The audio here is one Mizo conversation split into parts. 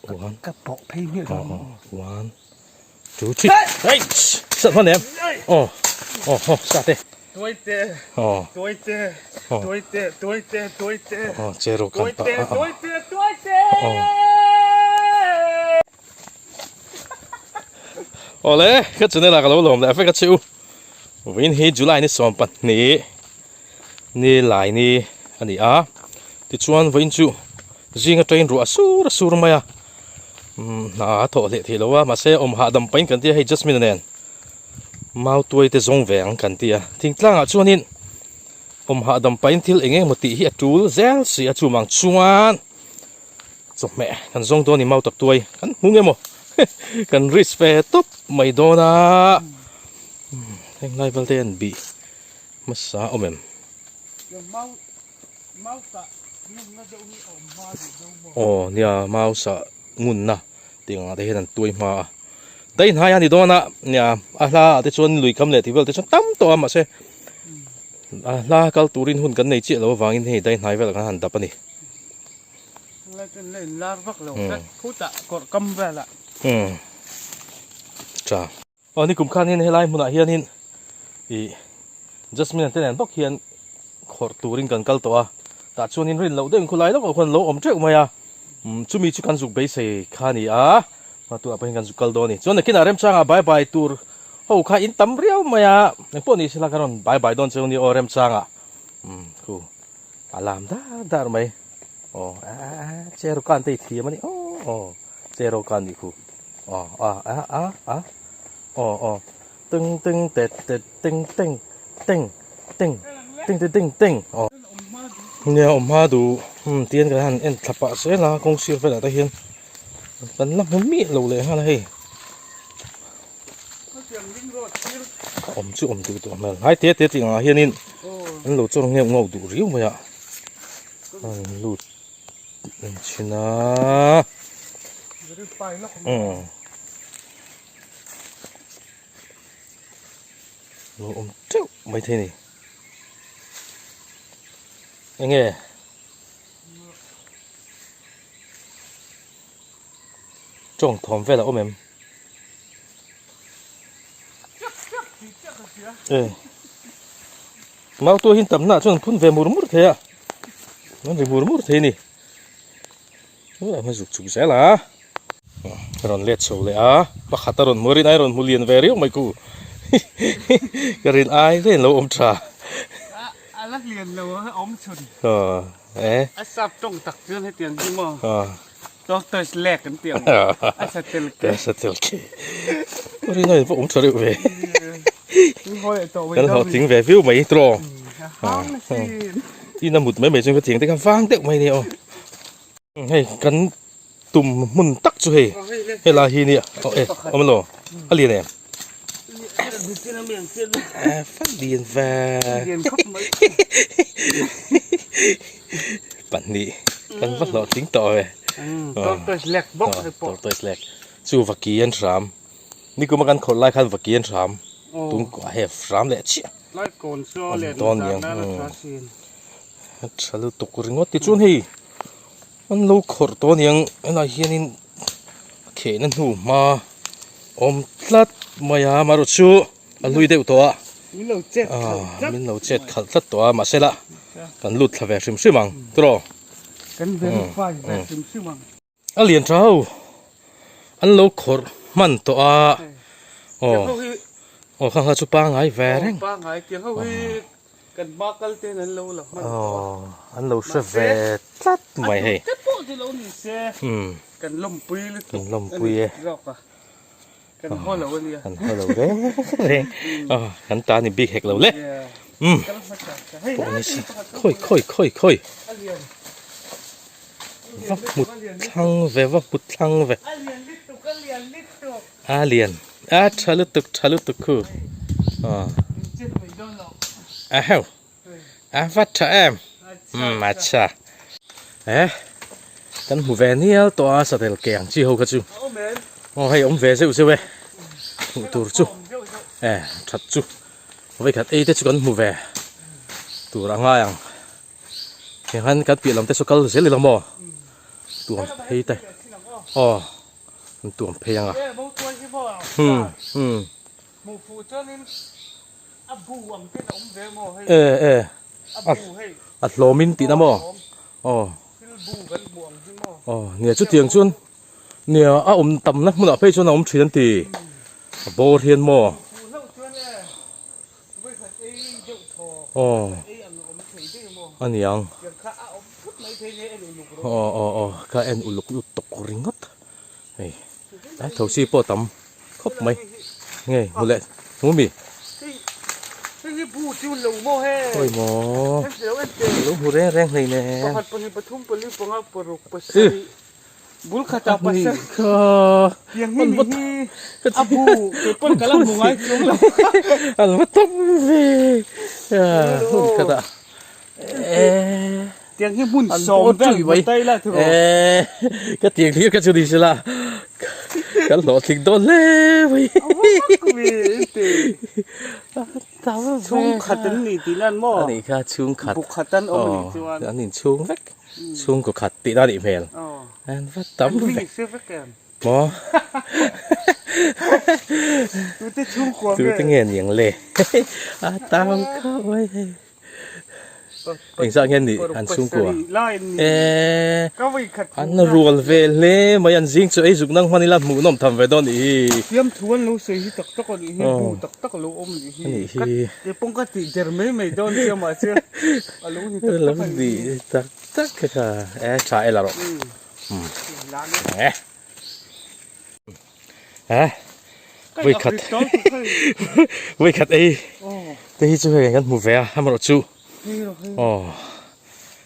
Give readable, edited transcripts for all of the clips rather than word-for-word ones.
One. Ka pawh phei hmiah dawn maw? One, two, three. Hey! Sat hman em? Oh, oh, oh, sat e. Tuaite, Oh, tuaite, Oh. tuaite, tuaite, tuaite. oh, chero kan pa. Tuaite, Ah, ah. tuaite, tuaite. Oh. Awle, ka channel ah ka lo lawm leh vek a che u. Vawiin hi July ni 12 ni lai ni a ni a tichuan vawiin chu zing atangin ruah a sur a sur mai a umm hna a thawh hleh theih lo a mahse awm hahdam pahin kan ti a hei Jasmine nen mau tuai te zawng ve ang kan ti a thingtlang ah chuanin awm hahdam pahin thil eng eng emaw tih hi a tul zel si a chuvang chuan chawhmeh kan zawng dawn a ni mau tak tuai kan hmu nge maw kan risk ve tawp mai dawn a heng lai vel te an bih. Hmasa awm em? Aw nia mau sah ngunna tih ang ah te hian an tuai hma a dai hnai a ni dawn a nia a hla ah te chuan lui kam leh tih vel te chuan tam tawh a mahse a hla kal turin hun kan nei chiah lo avangin hei dai hnai velah kan han dap a ni. Umm tha. Aw nikum khanin helai hmunah hianin ih Jasmine te nen bawk hian khawrh turin kan kal tawh a tah chuanin rin loh deuhin khulai lawkah khuan lo awm teuh mai a umm chumi chu kan zuk beisei kha a ni a hma tunah pawh hian kan zuk kal dawn a ni chuan nakinah remchangah bye bye tur ho kha in tam riau mai a engpawh ni sela kan rawn bye bye dawn cheu a ni aw remchangah umm khu a lam dar dar mai aw a a chair kan te i thiam a ni aw aw chair aw kan nih khu. Aw a a a a aw aw teng teng tet tet teng teng teng teng teng teng teng teng aw nia awm hma duh umm tihian kan han en thla pah zel a kawng sir velah te hian kan la hmu miah lo leh nghal a hei awm chu awm duh tawh hmel hnai te te tih ang ah hianin an lo chawr ngheuh nghauh duh riau mai a an lut En chhin a umm lo awm teuh mai thei a ni enge tawng thawm vel a awm em e mau tuah hi tam nah chuan an phun ve mur mur thei a an ri mur mur thei a ni a hma zuk chuk zel a a rawn let chho leh a pakhat a rawn hmu rin ai rawn hmu lian ve riau mai ku ka rin ai daih an lo awm tha a la lian lo a awm chhun e a sap tawng tak chuan hetiang hi maw Tortoise leg an tih ang a sa tel ke. A sa tel ke. Rin ai va awm tha reuh ve. Kan hlawhtling ve viau mai tiraw. Tin a mut mai mai chuan ka thiang te kha vang deuh mai nia aw. Hei kan tum hmun tak chu hei helai hi nia aw e awm elo a lian em. A lian ve. Pahnih kan va hlawhtling tawh ve. Tortoise leg bawk hei pawh. Tortoise leg. Chu vaki an hram. Nikuma kan khawrh lai khan vaki an hram. Tung he hram leh chiah. Lai kawn saw Awm len dawn dan niang. la la tha sin. A tha lutuk ringawt tichuan hei an lo khawrh tawh aniang helai hianin a khehna hnu hma awm tlat mai a amaherawh chu a hlui deuh tawh a. Min lo chet khalh tlat. Min lo chet khalh tlat tawh a mahse la kan lut thla ve hrim hrim ang tiraw. Kan verify ve hrim hrim ang. A lian tha ho an lo khawrh hman tawh a aw aw kha kha chu pangai ve reng. Pangai tiang ho hi kan hma kal ten an lo la hman tawh a. An lo hre ve tlat mai hei. A te pawh chu lo ni se kan lawmpui lutuk kan lawmpui e. Zawk a kan haw lo ania. Kan haw lo reng reng aw kan ta ni bik hek lo le. Umm pawh ni se khawi khawi khawi khawi. Va hmu thlang ve va hmu thlang ve. A lian a tha lutuk tha lutuk khu aw a heu a va tha em umm acha e kan hmu ve nial tawh a satel ke ang chi ho kha chu aw hei awm ve zeuh zeuh e hmuh tur chu e that chu vawikhat ei te chu kan hmu ve tur a ngai ang. Tiang hian kan piah lam te saw kal zel ila maw tuam phei te Aw an tuam phei ang a. Hmm hmm. E e a hlawm in tihna maw? Aw aw nia chutiang chuan nia a awm tamna hmunah phei chuan a awm thin an ti. A bawr hian maw? Aw a niang aw aw aw ka en uluk lutuk ringawt hei a thosi pawh tam khawp mai nge hmu leh hmu mi khawi maw lo hmu reng reng hlei nen ih. Bul khatah pasal tiang hi ni hi a bu kei pawn ka la hmu ngai chuang lo. An va tam ve hun khatah tiang hi hmun sawm vel hmu ta ila tiraw. Ka tiang thlir kha chu ni sela kan hlawhtling dawn hle mai. Chhungkhat an ni tih nan maw? A nih kha chhungkhat. Bu khat an awm a nih chuan. An inchhung vek. Chhungkaw khat tih na nih hmel. An va tam ve. Maw? Tute chhungkua nge? Tute nge niang le? A tam khawp mai hei. Engzah nge nih an chhungkua? Eee an rual ve hle mai an zing chu ei zuk nang hman ila hmuh nawm tham ve dawn nih hi. Fiamthu an lo sawi hi tak tak a nih hi, bu tak tak a lo awm nih hi. A nih hi. Kei pawng ka tih der mai mai dawn sia mahse a lo ni tak tak a nih hi. Tak tak kha e tha e la rawh. E. E. Voi khat. Voi khat ei. Te hi chu hei kan hmu ve a amarawh chu. Aw.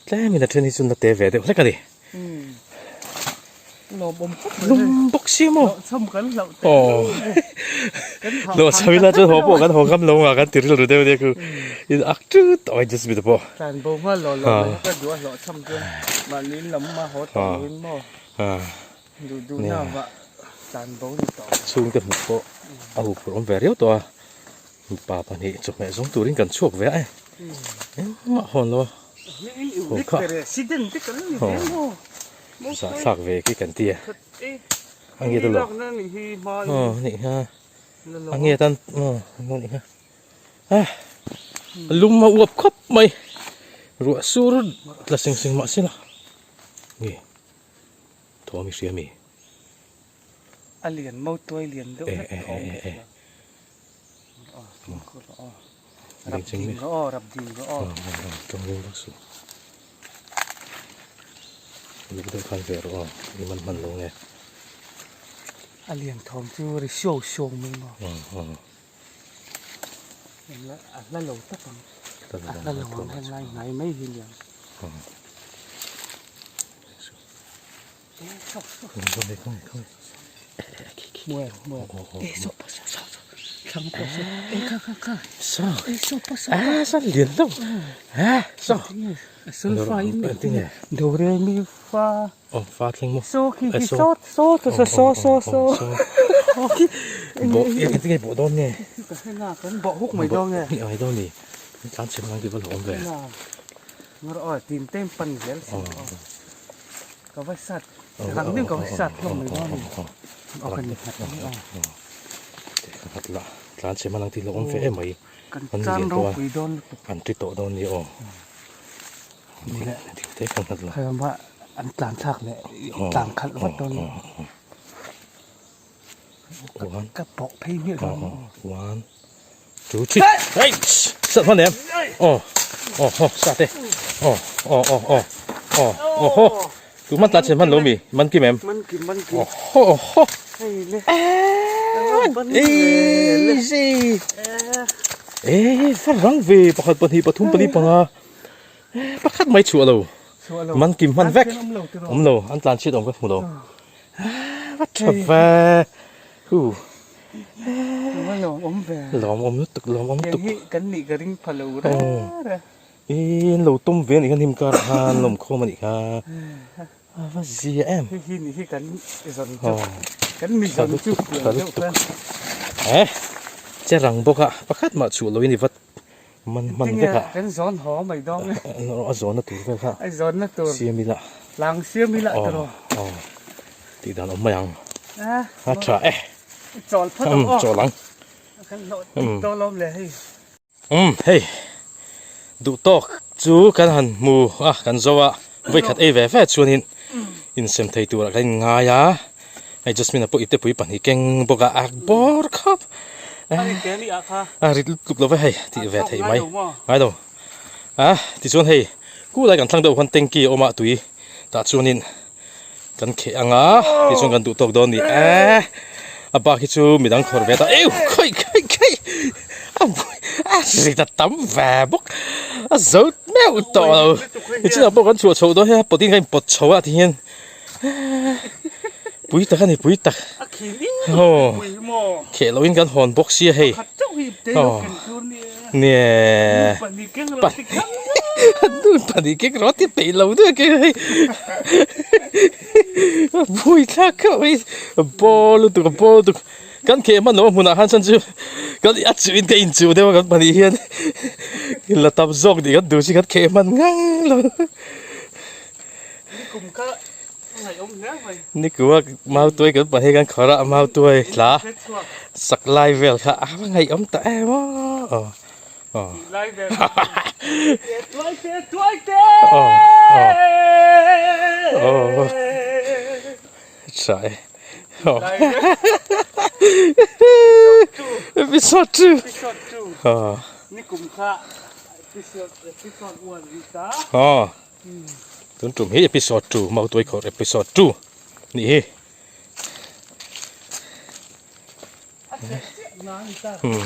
Tlemin a then hi chu na te ve deuh hlek a ni. Lum bawk si maw? Aw. Lo cham ila chuan haw pawh kan haw ngam lo nga kan ti rilru deuh nia khu. In ak tut tawh a just mi te pawh. Tlan bo nghal lo lo mai ka duh a hlawh cham chuan mahni in lam a haw tawh lo in maw. Duh duh na vah tlan bo ni tawh. Chhungte hmuh pawh a huphurh awm ve riau tawh a. Mipa pahnih chawhmeh zawng turin kan chhuak ve a e. Engmah hawn lo a. Haw kha. Zahthlak ve khi kan ti a. A nge ta lo. Aw nih kha. A nge tan aw nih kha. A lum a uap khawp mai. Ruah sur tla sing sing mah se la. Nge. Thawm i hria mi. A lian mau tuai lian deuh hlek thawm i hria. Rap ding rawh aw, rap ding rawh aw. Tawng ring vak suh. Uluk deuh khan ve rawh aw, i man hman lo nge. A lian thawm chu ri siau siau mai maw. A hla lo tak ang. A hla lo ang heng lai hnai mai hi lian. Ka va sat rang deuh ka va sat hlawm mai dawn a ni aw kan nghat ang aw ka nghat lah tlan chhe hman ang tih lo awm ve em mai kan chan ropui dawn lutuk an ti tawh dawn ni aw ding te ka nghat lah hei ama an tlan thlak leh tlan khalh vat dawn ni ka pawh phei hmiah dawn ni one two three hey sat hman em aw aw aw sat e aw aw aw aw aw aw ho tu man tlan chhe hman lo mi man kim em man kim man kim aw ho aw ho hei le easy e fa rang ve pakhat pahnih pathum pali panga pakhat mai chhuah lo man kim hman vek awm lo an tlan chhiat awm ka hmu lo va tha ve hu Lawm awm ve. Lawm awm lutuk, lawm awm lutuk. Hi kan nih ka ring pha lo reng reng. In lo tum ve anih kha hnim kar ah khan lawm khawm anih kha. A va zia em. Hi hi nih hi kan zawn chu. Kan mi zawn chu tha lutuk. Eh che rang bawk a pakhat mah chhuah loin i va man hman vek a. Kan zawn haw mai dawng e. A zawn na tur vel kha. A zawn na tur. Siam ila. Tlang siam ila tiraw. Aw. Tih dan awm mai ang. A tha e. Chawl phawt ang aw. Chawl ang. Kan hlawh tik dawn lawm le hei. Um hei duh tawk chu kan han hmu a kan zo a vawikhat ei ve ve chuanin insem thei turah kan inngai a hei Jasmine-a pawh iptepui pahnih keng bawk a a bawr khawp a rit lutuk lo ve hei tih ve theih mai ngai lo a tichuan hei kulai kan thlang deuh khan tanky a awm a tui tah chuanin Kan kheh ang a, tichuan kan duh tawk dawn ni e. A bak hi chu midang khawrh ve ta eu khawi khawi khawi a a ri ta tam ve bawk a zo meuh tawh lo nichinah pawh kan chhuah chhoh dawn hian pawtin ka inpawt chho a tihian pui tak a ni pui tak aw kheh lohin kan hawn bawk sia hei aw nia Pahnih keng rawh ti peih lo deuh keng hei bui thlak khauh mai ball lutuk a ball lutuk kan kheh hman loh a hmunah khan chuan chu kan a chuh in ka inchuh deuh a kan pahnih hian la tam zawk nih kan duh chi kan kheh hman ngang lo. Nikum a mautuai kan pahnih kan khawrh a mautuai hla sak lai vel kha a va ngaihawm ta em aw. Episode 2 Tun tum hi episode 2 Mautuai khawrh episode 2 nih hi.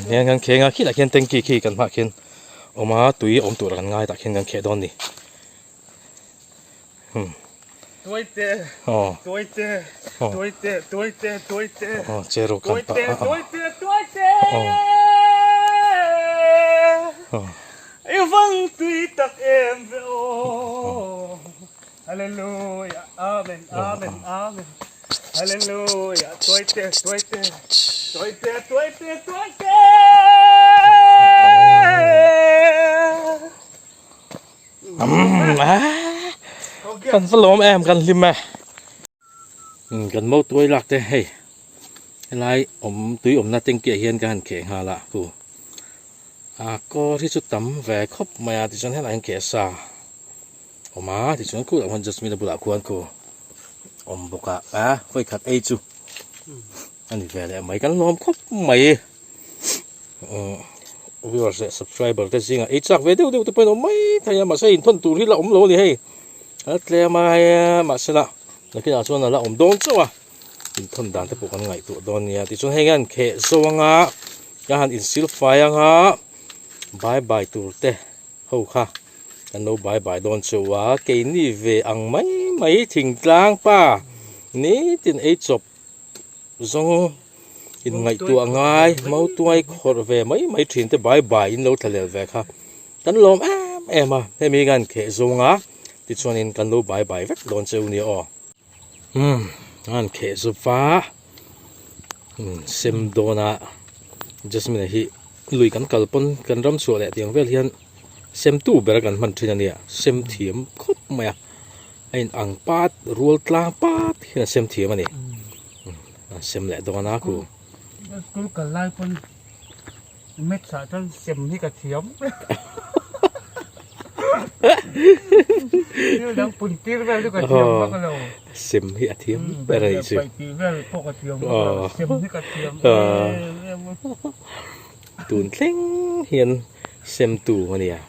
Hian kan kheng a khilaiah khian tanky khi kan hmaah khian awm a tui awm tur kan ngai tah khian kan kheh dawn a ni Tuaite tuaite tuaite tuaite tuaite aw che ru kan pah a tuaite tuaite i vang tui tak em ve aw Hallelujah Amen Amen Amen Hallelujah Tuaite Tuaite Tuaite Tuaite Tuaite Kan va lawm em kan hlim e kan mo tuai lak te hei helai awm tui awmna tanky ah hian ka han kheh nghal a khu a kawr hi chu tam ve khawp mai a tichuan helaiah hian kheh sa. Awm a tichuan khu lah khuan Jasmine a bulah khuan khu awm bawk a a vawi khat ei chu a ni ve leh mai kan lawm khawp mai viewers leh subscriber te zingah ei chak ve deuh deuh te pawhin awm mai thei a mahse inthawn tur hi la awm lo a ni hei a tlem a mahse lah nakinah chuan a la awm dawn chauh a inthawn dan te pawh kan ngaihtuah dawn nia tichuan hei hian kheh zo anga ka han insilfai anga bye bye tur te. Ho kha kan lo bai bai dawn cheu a, keini ve ang mai mai thingtlang pa nitin ei chawp zawng in ngaihtuah ngai mautuai khawrh ve mai mai thin te bai bai in lo thlalel ve kha kan lawm em em a, hemi hian kheh zawng a tichuanin kan lo bai bai vek dawn cheu nia aw. Umm a han kheh zup va umm sem dawn a Jasmine hi lui kan kal pawn kan ram chhuah leh tiang vel hian sem tu ber a kan hman thin a nia sem thiam khawp mai a a in ang pat rual tlang pat hian a sem thiam a ni a sem leh dawn a khu. School kal lai pawn Maths ah chuan sem hi ka thiam. Thil dang pun tir vel chu ka thiam vak lo. Sem hi a thiam ber a nih chu. Paih tih vel pawh ka thiam vak lo. Sem hi ka thiam em em a. Tun thleng hian sem tu a nia.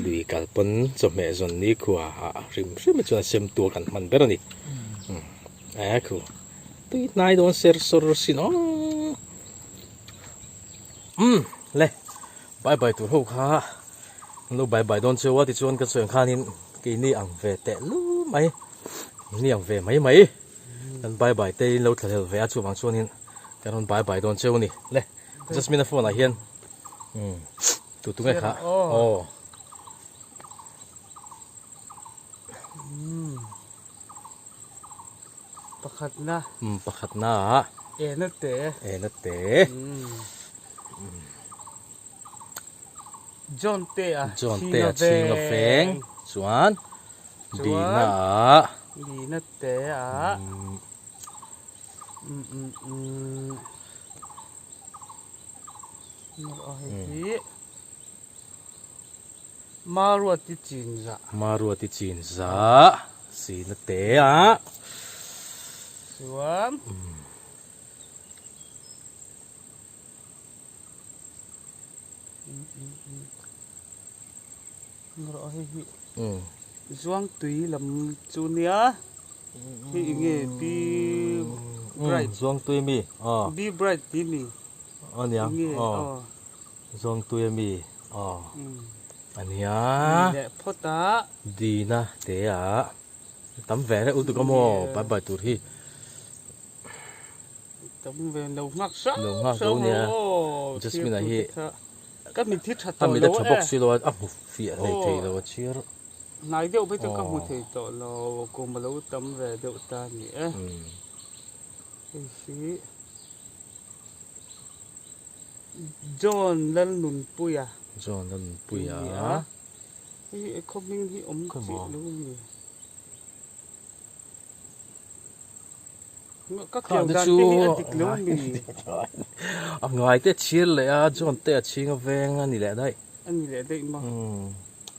Lui kal pawn chawhmeh zawn ni khua ah hrim hrim hi chuan sem tu a kan hman ber a ni. A khu tui hnai dawn ser sawr sin aw. Umm le bye bye tur ho kha an lo bye bye dawn cheu a tichuan ka chuan khanin keini ang ve teh lu mai keini ang ve mai mai kan bye bye te in lo thlahlel ve a chuvang chuanin kan rawn bye bye dawn cheu a ni le Jasmine a phone ah hian umm tu tu nge kha aw. Pakhatna. Umm pakhatna ah. Ena te. Ena te. John te a. John te a chhing a feng. Chuan. Dina ah. Dina te ah. Maruati chin zah. Maruati chin zah sina te a. Chuan. Zuangtui lam chu nia hei enge Be Bright Zuangtui ami aw Be Bright tih mi ania aw Zuangtui ami aw ania leh phawt a Dina te a tam ve reuh lutuk a maw bye bye tur hi. Tam ve lo nghak hrang Lo nghak lo nia. Jasmine a hi ka mit hi tha tawh lo e. A mit a tha bawk si lo a, a hmu fiah hlei thei lo a chhiar. Hnai deuh phei chu ka hmu thei tawh lo, kum a lo tam ve deuh ta a ni e. Hei hi John Lalnunpuia. John Lalnunpuia. Hei khaw hming hi awm chiah lo a ni. Ka keu dan te hi a dik lo mi. A ngai te chhir leh a, John te a chhing a veng a ni leh daih. A ni leh daih maw.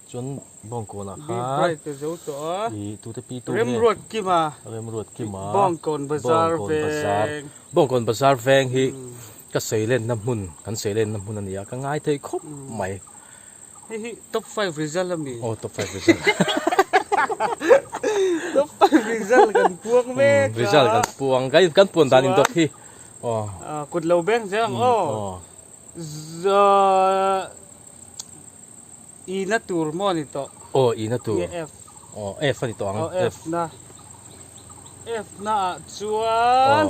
Chuan Bawngkawn ah khan. Bright te zo tawh a. I tute pi tu nge. Remruat Kima. Remruat Kima. Bawngkawn Bazar veng. Bawngkawn Bazar veng hi ka seilenna hmun, kan seilenna hmun a ni a, ka ngai thei khawp mai. Hei hi top 5 result a mi? Aw top 5 result. Top 5 result kan puang mek a. Result kan puang kan kan puan dan in dawt hi. Aw. Kut lo beng zel ang aw. I na tur maw ni tawh? Aw i na tur. Nge F? Aw F a ni tawh ang. Aw F na. F na ah chuan.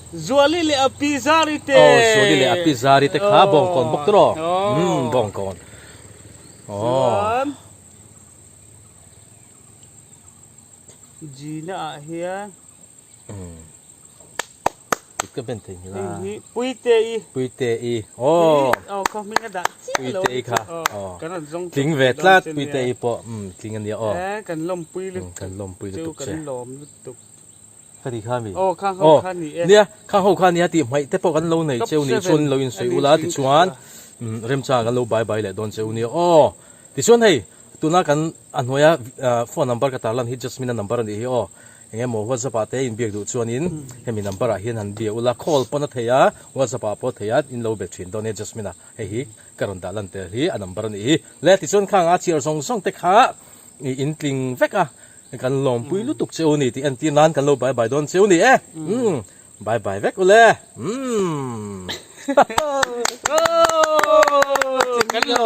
Zuali leh a pi Zari te. Aw Zuali leh a pi Zari te kha Bawngkawn bawk tawh rawh. Umm Bawngkawn. Aw. Chuan Gina ah hian. Umm. Kut ka ben thei nghilh a. Hei hi Puite-i. Puite-i. Aw. Aw khaw hming a dah chiah lo. Puite-i kha. Aw. Kan rawn zawng Tling ve tlat Puite-i pawh. Umm tling a nia aw. Eh kan lawmpui lutuk. Kan lawmpui lutuk che. Kan lawm lutuk. Ka ti kha mi? Aw khang ho kha ni e. Nia, khang ho kha nia tih hmaih te pawh kan lo nei cheu nih chuan lo insawi ula tichuan remchang kan lo bai bai leh dawn cheu nia aw. Tichuan hei tuna kan a hnuaia phone number ka tarlan hi Jasmine-a number a nih hi aw. Eng emaw WhatsApp ah te inbiak duh chuanin hemi number ah hian han bia ula call pawn a thei a, WhatsApp ah pawh a thei a in lo be thin dawn nia Jasmine-a hei hi ka rawn dah lan tel hi a number a nih hi. Le tichuan khang a chhiar zawng zawng te kha i intling vek a. Kan lawmpui lutuk che u ni tih entir nan kan lo bye bye dawn che u ni e. Umm bye bye vek ule. Umm. Kan lo.